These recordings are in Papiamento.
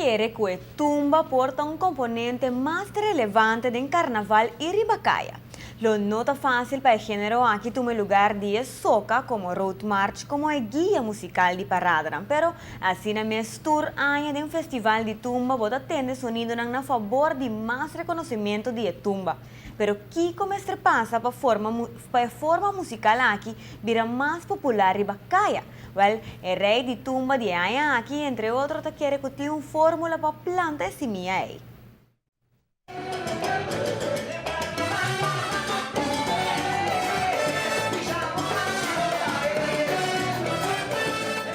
kere ku e tumba por ta un komponente mas relevante den karnaval i riba kaya. Lo no ta fásil pa e género aki tuma e lugar di e soka komo roadmarch komo e guia musikal di paradanan, pero asina mes tur aña den festival di tumba bo ta tende sonidonan na fabor di mas rekonosementu di e tumba. Pero kiko mester pasa pa forma pa e forma musikal aki bira mas popular riba kaya? Wèl, e rei di tumba di e aña aki, entre otro, ta kere ku tin un fórmula pa planta e simia ei.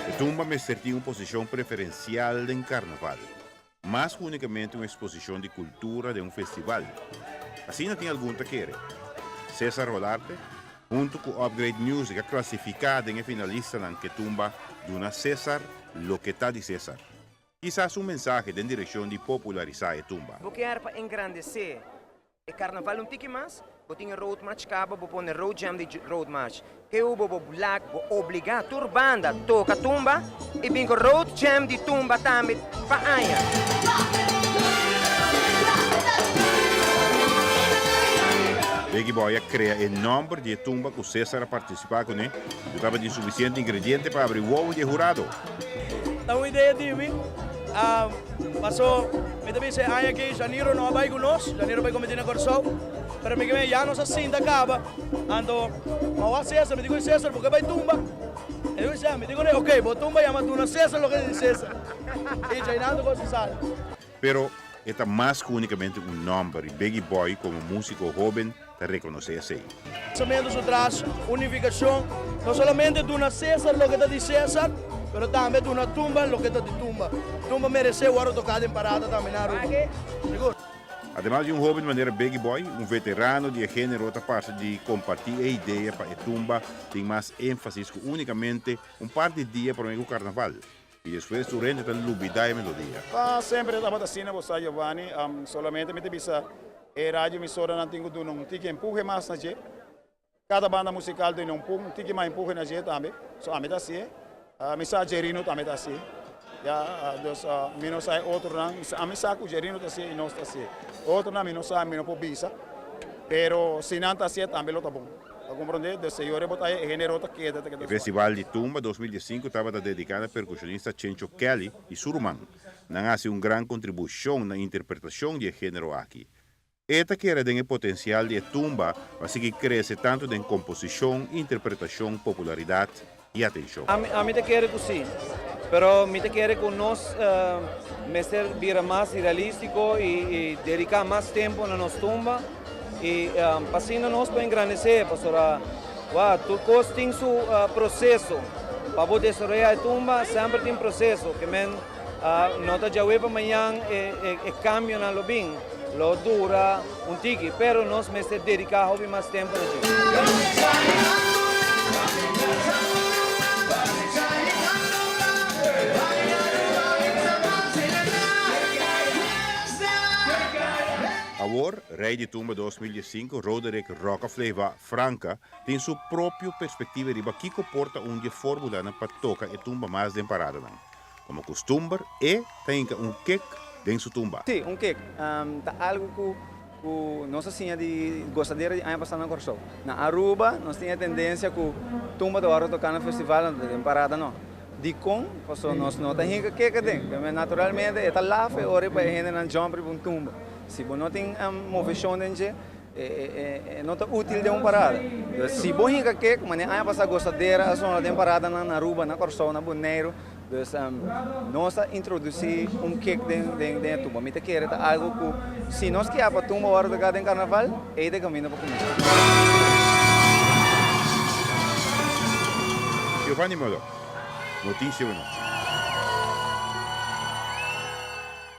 E tumba mester tin un posishon preferensial den karnaval. Mas ku únikamente un eksposishon di kultura den un festival. Asina tin algun ta kere. Cesar Rolarte, huntu ku Upgrade Music a klasifiká den e finalistanan ke tumba Duna Cesar loke ta di Cesar. Kisas un mensahe den direkshon di popularisá e tumba. Bo kier pa engrandesé E karnaval un tiki mas, bo tin e road march kaba, bo pone road jam di road march. Ke ubo bo lag, bo obliga tur banda toka tumba i bin ku road jam di tumba tambe pa aña. Biggie Boy a krea e nòmber di e tumba ku Cesar a partisipá kuné, ku tabatin sufisiente ingrediente pa abri wowo di e hurado. Ta un idea di mi. Paso mi ta bisa e aña aki Janiro no a bai ku nos, Janiro bai kompetí na Kòrsou, pero mi ke ya nos a sinta kaba, anto mi a wak Cesar, mi di ku Cesar bo ke bai tumba? E di ku mi di kuné ok bo tumba yama duna Cesar loke di Cesar i djainando kos a sali. Pero e ta mas ku únikamente un nòmber i Biggie Boy komo músiko hóben ta rekonosé esei. Pensamentu su tras unifikashon, no solamente duna Cesar loke ta di Cesar, pero tambe duna tumba loke ta di tumba. Tumba meresé wòrdu toká den parada tambe na Aruba. Sigur. Ademas di un hóben manera Biggie Boy, un veterano di e género ta parse di kompartí e idea pa e tumba tin mas énfasis ku únikamente un par di dia promé ku karnaval. I despues tur hende ta lubidá e melodia. Pa semper e tabata asina bo sa Giovanni, solamente mi ta bisa e radio emisoranan tin ku duna un tiki empuhe mas na dje, kada banda musikal duna un un tiki mas empuhe na dje tambe, so ami ta hasié, mi sa Jerino tambe ta hasié, ya, dus mi no sa e otronan, ami sa ku Jerino ta hasié i nos ta hasié, otronan mi no sa mi no por bisa, pero si nan ta hasié tambe lo ta bon. Ta comprende? De señor e botaya e genero ta keda ta keda E Festival di Tumba 2015 tabata dedica na percusionista Chencho Kelly y su ruman. Nan a haci un gran contribucion na interpretacion di e genero aki. E ta kere den e potencial di e tumba pa sigui crece tanto den composicion, interpretacion, popularidad y atencion. Ami ta kere cu si, pero mi ta kere cu nos mester bira mas realistico y dedica mas tempo na nos tumba y pa asina nos por engrandece, pasobra wou tur cos tin su proceso, pa bo desaroya e tumba semper tin proceso, ke men no ta djawe pa mañan e cambionan lo bin, lo dura un tiki, pero nos mester dedica hopi mas tempo na dje. Awor, Rey di Tumba 2015, Roderick Rockafleva Franca, tin su propio perspectiva riba kico por ta un di e formulanan pa toca e tumba mas den paradanan. Komo kustumber e ta hinka un kek den su tumba. Sí, un kek ta algu ku ku nos a siña di gozadera di aña pasá na Kòrsou. Na Aruba nos tin e tendensia ku tumba ta wòrdu toká na festival, no ta den parada no. Dikon? Pasobra nos no ta hinka kek aden. Naturalmente e ta laf e ora pa e hendenan jump riba un tumba. Si bo no tin moveshon den dje, E no ta útil den un parada. Dus si bo hinka kek, manera aña pasá Gozadera a sona den paradanan na Aruba, na Kòrsou, na Boneiru. Dus nos a introdusí un kek den den e tumba. Mi ta kere ta algu ku si nos kia pa tumba wòrdu toká den karnaval, ei ta e kaminda pa kuminsá. Giovanni Molo, Noticia Buenochi.